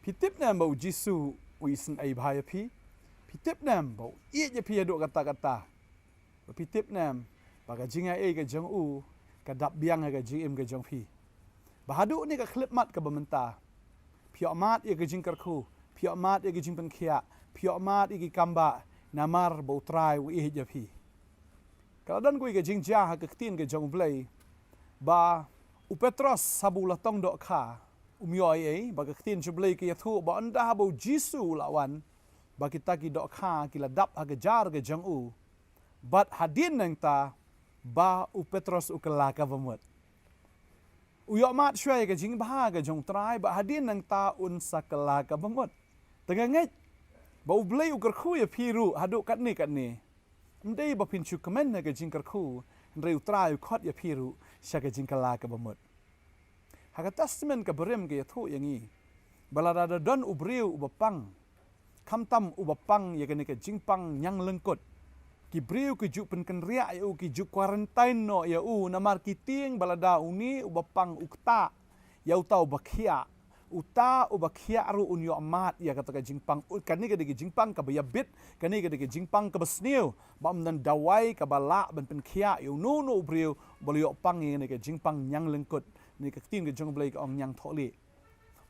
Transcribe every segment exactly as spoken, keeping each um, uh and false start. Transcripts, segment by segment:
Phi tip ne em ba u Jisu u isynei bha ïa phi? Phi tip ne em ba u ïeit ïa phi haduh katta katta? Ba phi tip ne em ba ka jingaiei ka jong u ka dap biang ha ka jingim ka jong phi? Ba haduh ne ka khyllipmat kaba mynta phi ïohmad ïa ka jingkyrkhu, phi ïohmad ïa ka jingpynkhiah, phi ïohmad ïa ki kambah, namar ba u Trai u ïeit ïa phi. Ka la don kawei ka jingjia ha ka ktien ka jong u Blei, ba u Petros haba u la tong dohkha, um ïoh ei ei, ba ka ktien jong u Blei ka ïathuh ba ynda haba u Jisu u la wan, ba kita ki dohkha ki la dap ha ka jar ka jong u. Bad hadien nangta ba u Petros u kylla kaba mut. U ïohmad shuwa ïa ka jingbha ka jong u Trai, bad hadien nangta un sa kylla kaba mut. Te nga ngeit ba u Blei u kyrkhu ïa phi ruh haduh katne katne. Ym dei ba phin shu kmen ha ka jingkyrkhu, hynrei u Trai u khot ïa phi ruh sha ka jingkylla kaba mut. Ha ka Testament kaba rim ka ïathuh ïa ngi ba lada da don u briew uba pang, khamtam uba pang ïa kane ka jingpang ñianglyngkut, ki briew ki ju pynkynriah ïa u, ki ju quarantine noh ïa u, namar ki tieng ba lada une uba pang u ktah ïa uta uba khiah, uta uba khiah ruh un ïohmad ïa kata ka jingpang. U, kane ka dei ka jingpang kaba ïabit, kane ka dei ka jingpang kaba sniew. Ba ym don dawai kaba lah ban pynkhiah ïa uno uno u briew ba la ïoh pang ïa kane ka jingpang ñianglyngkut. Ne ka ktien ka jong u Blei ka ong ñiangthohlieh.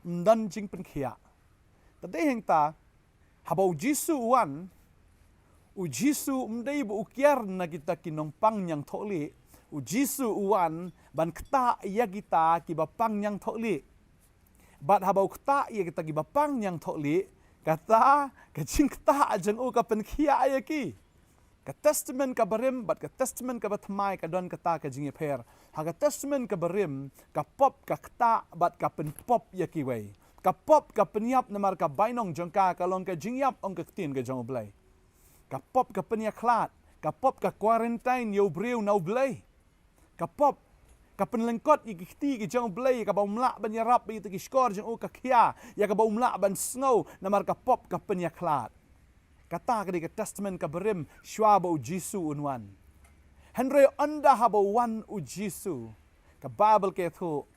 Ym don jingpynkhiah. Te dei hangta, haba u Jisu u wan, u Jisu ym dei ba u kiar na kita ki nongpang ñiangthohlieh. U Jisu u wan ban ktah ïa kita kiba pang ñiangthohlieh. Bad haba u ktah ïa kita kiba pang ñiangthohlieh, kata ka jingktah jong u ka pynkhiah ïa ki. Ka Testament kaba rim bad ka Testament kaba thymmai ka don kata ka jingïapher. Ha ka Testament kaba rim, ka pop ka ktah bad ka pynpop ïa kiwei. Ka pop ka pynïap namar ka bainong jong ka ka long ka jingïap, ong ka ktien ka jong u Blei. Ka pop ka pynïakhlad, ka pop ka quarantine ïa u briew na u Blei. Ka pop ka pynlyngkot ïa ki kti ki jong u Blei, kaba um lah ban ïarap, ïa kita ki shkor jong u ka khia, ïa kaba um lah ban sngew, namar ka pop ka pynïakhlad. Kata ka dei ka Testament kaba rim shuwa ba u Jisu un wan. Hynrei ynda haba wan u Jisu, ka Baibl ka ïathuh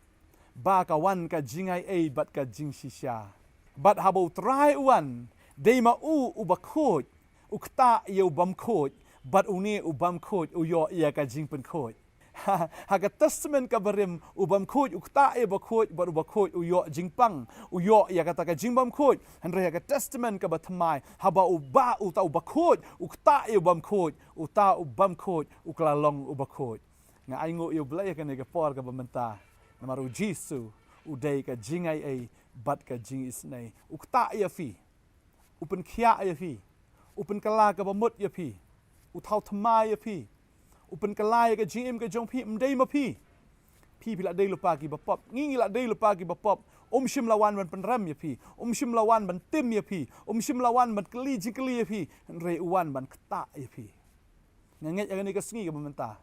ba ka wan ka jingaiei bad ka jingshisha. Bad haba u Trai u wan, dei ma u uba khuid u ktah ïa u bym khuid, bad une u bym khuid u ïoh ïa ka jingpynkhuid. Ha, ha ka Testament kaba rim, u bym khuid u ktah ïa u ba khuid, bad u ba khuid u ïoh jingpang, u ïoh ïa kata ka jingbym khuid. Hynrei ha ka Testament kaba thymmai, haba uba, uta u ba khuid u ktah ïa u bym khuid, uta u bym khuid u kylla long u ba khuid. Nga ainguh ïa u Blei ha kane ka por kaba mynta, namar u Jisu u dei ka jingaiei bad ka jingisynei. U ktah ïa phi, u pynkhiah ïa phi, u pynkylla kaba mut ïa phi, u thaw thymmai ïa phi, u pynkylla ïa ka jingim ka jong phi, ym dei ma phi. Phi, phi la dei lypa kiba pop, ngi, ngi la dei lypa kiba pop. Um shym la wan ban pynrem ïa phi, um shym la wan ban tim ïa phi, um shym la wan ban kylli jingkylli ïa phi, hynrei u wan ban ktah ïa phi. Nga ngeit ha kane ka sngi kaba mynta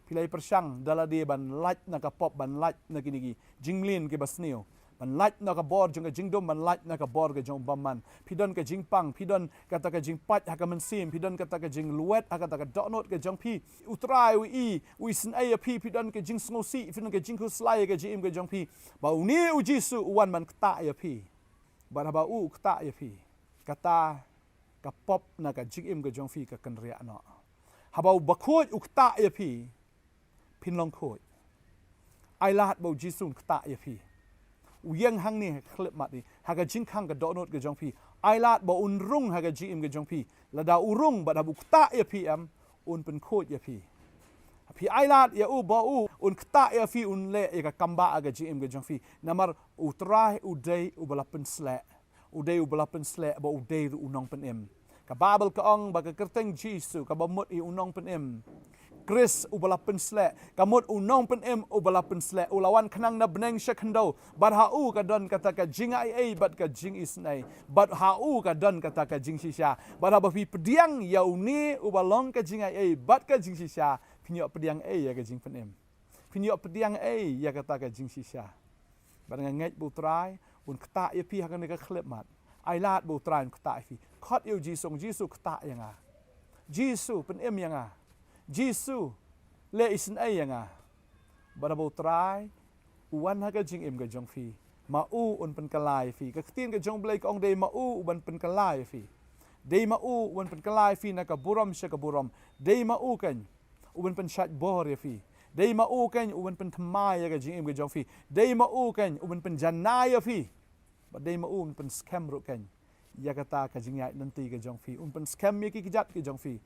phi la ïa pyrshang da lade ban lait na ka pop, ban lait na kine ki jingmlien kiba sniew, ban lait na ka bor jong ka jingdum, ban lait na ka bor ka jong u bymman. Phi don ka jingpang, phi don kata ka jingpait ha ka mynsiem, phi don kata ka jinglwet ha kata ka dohnud ka jong phi. U Trai u i, u isynei ïa phi, phi don ka jingsngewsih, phi don ka jingkhuslai ha ka jingim ka jong phi. Ba une u Jisu u wan ban ktah ïa phi. Bad haba u ktah ïa phi, kata ka pop na ka jingim ka jong phi ka kynriah noh. Haba u ba khuid u ktah ïa phi, phin long khuid. Ai lad ba u Jisu un ktah ïa phi. U ïeng hangne ha ka khyllipmat, ha ka jingkhang ka dohnud ka jong phi. Ai lad ba un rung ha ka jingim ka jong phi. Lada u rung bad haba u ktah ïa phi em, un pynkhuid ïa phi. Phi ai lad ïa u ba u un ktah ïa phi, un leh ïa ka kambah ha ka jingim ka jong phi. Namar u Trai u dei uba la pynsleh. U dei uba la pynsleh bad u dei ruh u nongpynim. Ka Baibl ka ong ba ka kyrteng Jisu kaba mut hi u nongpynim. Khrist uba la pynsleh, ka mut u nongpynim uba la pynsleh. U la wan khnang na bneng sha khyndew. Bad ha u ka don kata ka jingaiei bad ka jingisynei. Bad ha u ka don kata ka jingshisha. Bad haba phi pdiang ïa une uba long ka jingaiei bad ka jingshisha, phin ïoh pdiang ei ïa ka jingpynim? Phin ïoh pdiang ei ïa kata ka jingshisha? Bad nga ngeit ba u Trai un ktah ïa phi ha kane ka khyllipmat. Ai lad ba u Trai un ktah ïa phi. Khot ïa u Jisu, ong, Jisu, ktah ïa nga. Jisu, pynim ïa nga. Jisu, leh isynei ïa nga. Bad haba u Trai u wan ha ka jingim ka jong phi, ma u un pynkylla ïa phi. Ka ktien ka jong U Blei ka ong dei ma u u ban pynkylla ïa phi. Dei ma u u ban pynkylla ïa phi na ka burom sha ka burom. Dei ma u keiñ u ban pynshait bor ïa phi. Dei ma u keiñ u ban pynthymmai ïa ka jingim ka jong phi. Dei ma u keiñ u ban pynjanai ïa phi. Bad dei ma u un pynskhem ruh keiñ ïa kata ka jingïaid lynti ka jong phi. Un pynskhem ïa ki kjat ka jong phi.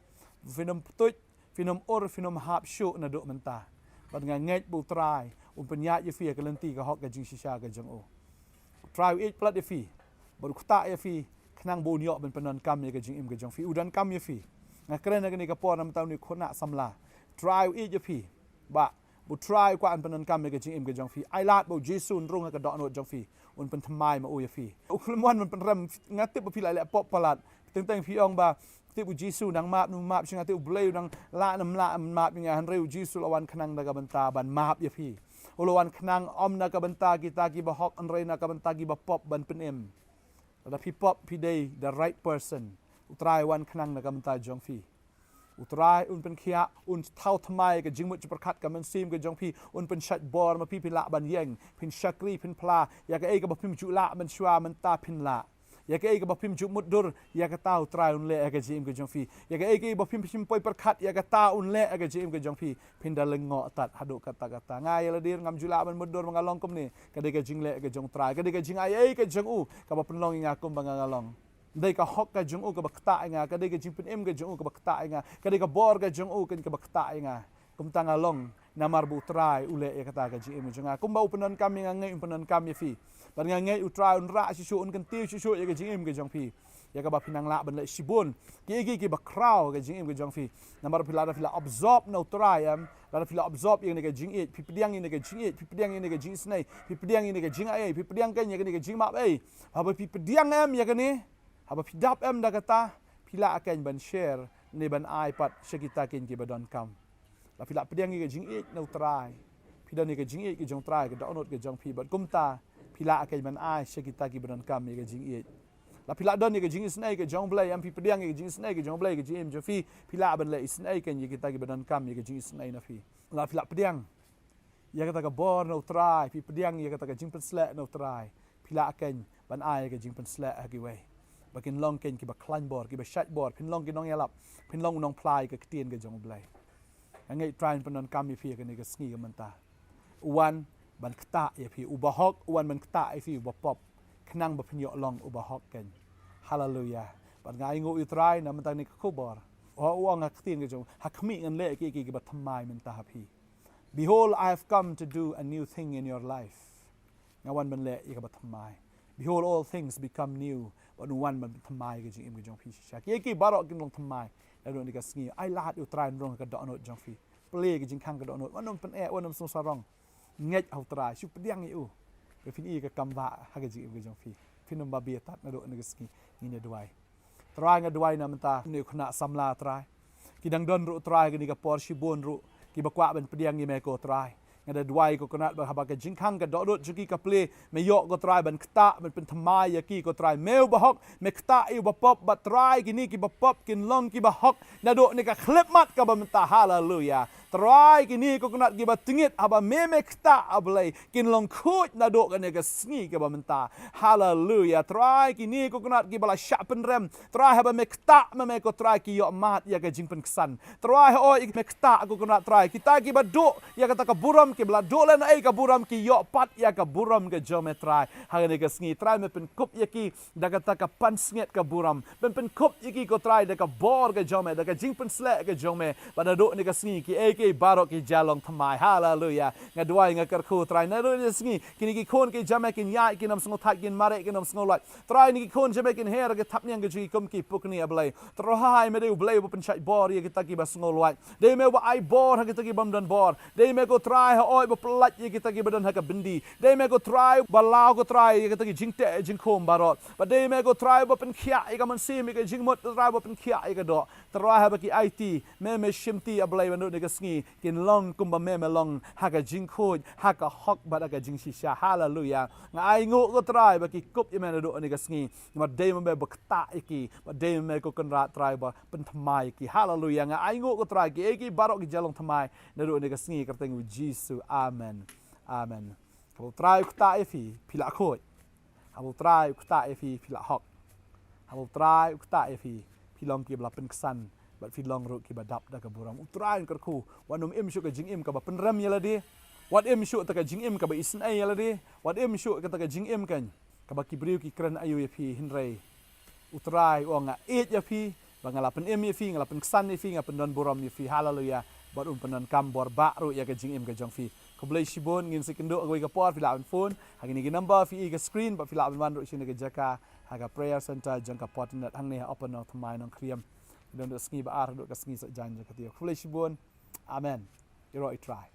Phin ym ptuid, phin ym ur, phin ym hap shuh naduh mynta. Bad nga ngeit ba U Trai un pynïaid ïa phi ïa ka lynti ka hok ka jingshisha ka jong u. U Trai u ïeit palat ïa phi bad u ktah ïa phi, khnang ba un ïoh ban pyndonkam ïa ka jingim ka jong phi. U donkam ïa phi. Nga kren ha kane ka por namar une u khynnah samla. U Trai u ïeit ïa phi. Ba, ba U Trai u kwah ban pyndonkam ïa ka jingim ka jong phi. Ai lad ba U Jisu un rung ha ka dohnud jong phi, un pynthymmai ma u ïa phi. U khlem wan ban pynrem, nga tip ba phi la leh pop palat. Teng teng phi ong ba, tip U Jisu u nang map ne um map sha nga, tip U Blei u nang lah ne um lah ban map ïa nga, hynrei U Jisu u la wan khnang na ka bynta ban map ïa phi. U la wan khnang ym na ka bynta kita kiba hok, hynrei na ka bynta kiba pop ban pynim. Lada phi pop, phi dei the right person. U Trai u wan khnang na ka bynta jong phi. U Trai un pynkhiah, un thaw thymmai ka jingmut jingpyrkhat ka mynsiem ka jong phi, un pynshait bor ma phi, phi lah ban ïeng, phin shakri, phin phla, ïa kaei kaba phim ju lah mynshwa mynta phin lah. Ïa kaei kaba phim ju mutdur, ïa kata U Trai un leh ïa ka jingim ka jong phi. Ïa kaei kaei ba phim, phim poi pyrkhat, ïa kata un leh ïa ka jingim ka jong phi. Phin da lyngngoh tad haduh katta katta. Nga ïa lade ngam ju lah ban mutdur ba nga long kumne. Ka dei ka jingleh ka jong U Trai, ka dei ka jingaiei ka jong u kaba pynlong ïa nga kumba nga nga long. Dei ka hok ka jong u kaba ktah ïa nga, ka dei ka jingpynim ka jong u kaba ktah ïa nga, ka dei ka bor ka jong u kaba ktah ïa nga. Kumta nga long namar ba U Trai u leh ïa kata ka jingim ka jong nga. Kumba u pyndonkam ïa nga, nga ngeit un pyndonkam ïa phi. Bad nga ngeit U Trai un rah shuh shuh, un kyntiew shuh shuh ïa ka jingim ka jong phi, ïa kaba phi nang lah ban leh shibun kiei kiei kiba khraw ha ka jingim ka jong phi. Namar phi, lada phi la absorb na U Trai, em, lada phi la absorb ïa kane ka jingïeit, phi pdiang ïa kane ka jingïeit, phi pdiang ïa kane ka jingisynei, phi pdiang ïa kane ka jingaiei, phi pdiang keiñ ïa kane ka jingmap ei. Haba phi pdiang, em, ïa kane, haba phi dap, em, da kata, phi lah keiñ ban share ne ban ai pat sha kita keiñ kiba donkam. Lada phi lah pdiang ïa ka jingïeit na U Trai, phi don ïa ka jingïeit ka jong U Trai ha ka dohnud ka jong phi, bad kumta phi lah keiñ ban ai sha kita kiba donkam ïa ka jingïeit. Lada phi lah don ïa ka jingisynei ka jong U Blei, em, phi pdiang ïa ka jingisynei ka jong U Blei ha ka jingim jong phi, phi lah ban leh isynei keiñ ïa kita kiba donkam ïa ka jingisynei na phi. Lada phi lah pdiang ïa kata ka bor na U Trai, phi pdiang ïa kata ka jingpynsleh na U Trai, phi lah keiñ ban ai ïa ka jingpynsleh ha kiwei, ba kin long keiñ kiba khlaiñ bor, kiba shait bor, phin long ki nongïalap, phin long u nongphla ïa ka ktien ka jong U Blei. Nga ngeit U Trai un pyndonkam ïa phi ha kane ka sngi ka mynta. U wan ban ktah ïa phi, u bahok u wan ban ktah ïa phi, u bapop, khnang ba phin ïoh long u bahok keiñ. Haleluia. Bad nga ainguh ïa U Trai namar kane ka khubor. U ong ha ka ktien ka jong u, ha khmih ngan leh kiei kiei kiba thymmai mynta ha phi. Behold, I have come to do a new thing in your life. Nga wan ban leh ïa kaba thymmai. Behold, all things become new. Bad u wan ban thymmai ka jingim ka jong phi shisha. Kiei kiei baroh kin long thymmai naduh kane ka sngi. Ai lad ïa U Trai un rung ha ka dohnud jong phi. Plie ka jingkhang ka dohnud. Wat nym pyneh, wat nym sngewsarong. Ngeit ha U Trai, shu pdiang ïa u. Ba phin ïoh ïa ka kam bah ha ka jingim ka jong phi. Phin ym babe tad. Naduh kane ka sngi ngin ïa duwai. Trai, nga duwai na mynta une u khynnah samla, Trai. Ki dang don ruh, Trai, kane ka por shibun ruh kiba kwah ban pdiang ïa me ko Trai. Nga da duwai ko Kynrad ba haba ka jingkhang ka dohnud jong ki ka plie, me ïoh ko Trai ban ktah, ban pynthymmai ïa ki ko Trai. Me u bahok, me ktah ïa u bapop, bad Trai kine ki bapop kin long ki bahok naduh kane ka khyllipmat kaba mynta. Haleluia. Trai kine ko Kynrad kiba tyngit haba me, me ktah, A Blei, kin long khuid naduh kane ka sngi kaba mynta. Haleluia. Trai kine ko Kynrad kiba la shah pynrem, Trai haba me ktah ma me ko Trai ki ïoh mad ïa ka jingpynksan. Trai hooid me ktah ko Kynrad Trai, kita kiba duh ïa kata ka burom, kiba la duh lehnohei ka burom, ki ïoh pat ïa ka burom ka jong me Trai. Ha kane ka sngi Trai me pynkup ïa ki da kata ka pansngiat ka burom. Pyn, pynkup ïa ki ko Trai da ka bor ka jong me, da ka jingpynsleh ka jong me. Bad naduh kane ka sngi kiei kiei baroh ki jia long thymmai. Haleluia. Nga duwai, nga kyrkhu Trai naduh kane ka sngi kine ki khun ki jong me kin ïaid, kin ym sngewthait, kin mareh, kin ym sngewlait. Trai kine ki khun jong me kin her ha ki thapniang ka jong ki kum ki pukni, A Blei. Trai me dei U Blei uba pynshait bor ïa kita kiba sngewlait. Dei me uba ai bor ha kita ki bym don bor. Dei me ko Trai hooid ba pyllait ïa kita kiba don ha ka byndi. Dei me ko Trai ba law ko Trai ïa kita ki jingteh jingkhum baroh. Bad dei me ko Trai ba pynkhiah ïa ka mynsiem, ïa ka jingmut, Trai ba pynkhiah ïa ka doh. Trai haba ki aiti, me, me shimti, A Blei, naduh kane ka sngi kin long kumba me, me long ha ka jingkhuid, ha ka hok bad ha ka jingshisha. Haleluia. Nga ainguh ko Trai ba ki kup ïa me naduh kane ka sngi. Namar dei ma me ba ktah ïa ki, bad dei ma me ko Kynrad Trai ba pynthymmai ïa ki. Haleluia. Nga ainguh ko Trai kiei kiei baroh ki jia long thymmai naduh kane ka sngi, ha ka kyrteng U Jisu. Amen. Amen. Haba U Trai u ktah ïa phi, phi lah khuid. Haba U Trai u ktah ïa phi, phi lah hok. Haba U Trai u ktah ïa phi, phi long kiba la pynksan bad phi long ruh kiba dap da ka burom. U Trai un kyrkhu, wat nym im shuh ka jingim kaba pynrem ïa lade. Wat im shuh ta ka jingim kaba isynei ïa lade. Wat im shuh kata ka jingim kan kaba ki briew ki kren aïu ïa phi, hynrei U Trai u ong, nga ïeit ïa phi, ba nga la pynim ïa phi, nga la pynksan ïa phi, nga pyndon burom ïa phi. Haleluia. Bad un pyndonkam bor bah ruh ïa ka jingim ka jong phi. Khublei shibun, ngin sa ïakynduh ha kawei ka por, phi lah ban phone ha kine ki number phi i ha ka screen, bad phi lah ban wan ruh sha kane ka jaka ha ka prayer center jong ka Fortinet hangne ha Upper Nongthymmai, Nongkriem. Ki don da ka sngi ba ar haduh ka sngi Saitjaiñ jong ka taïew. Khublei shibun. Amen. Ïaroh U Trai.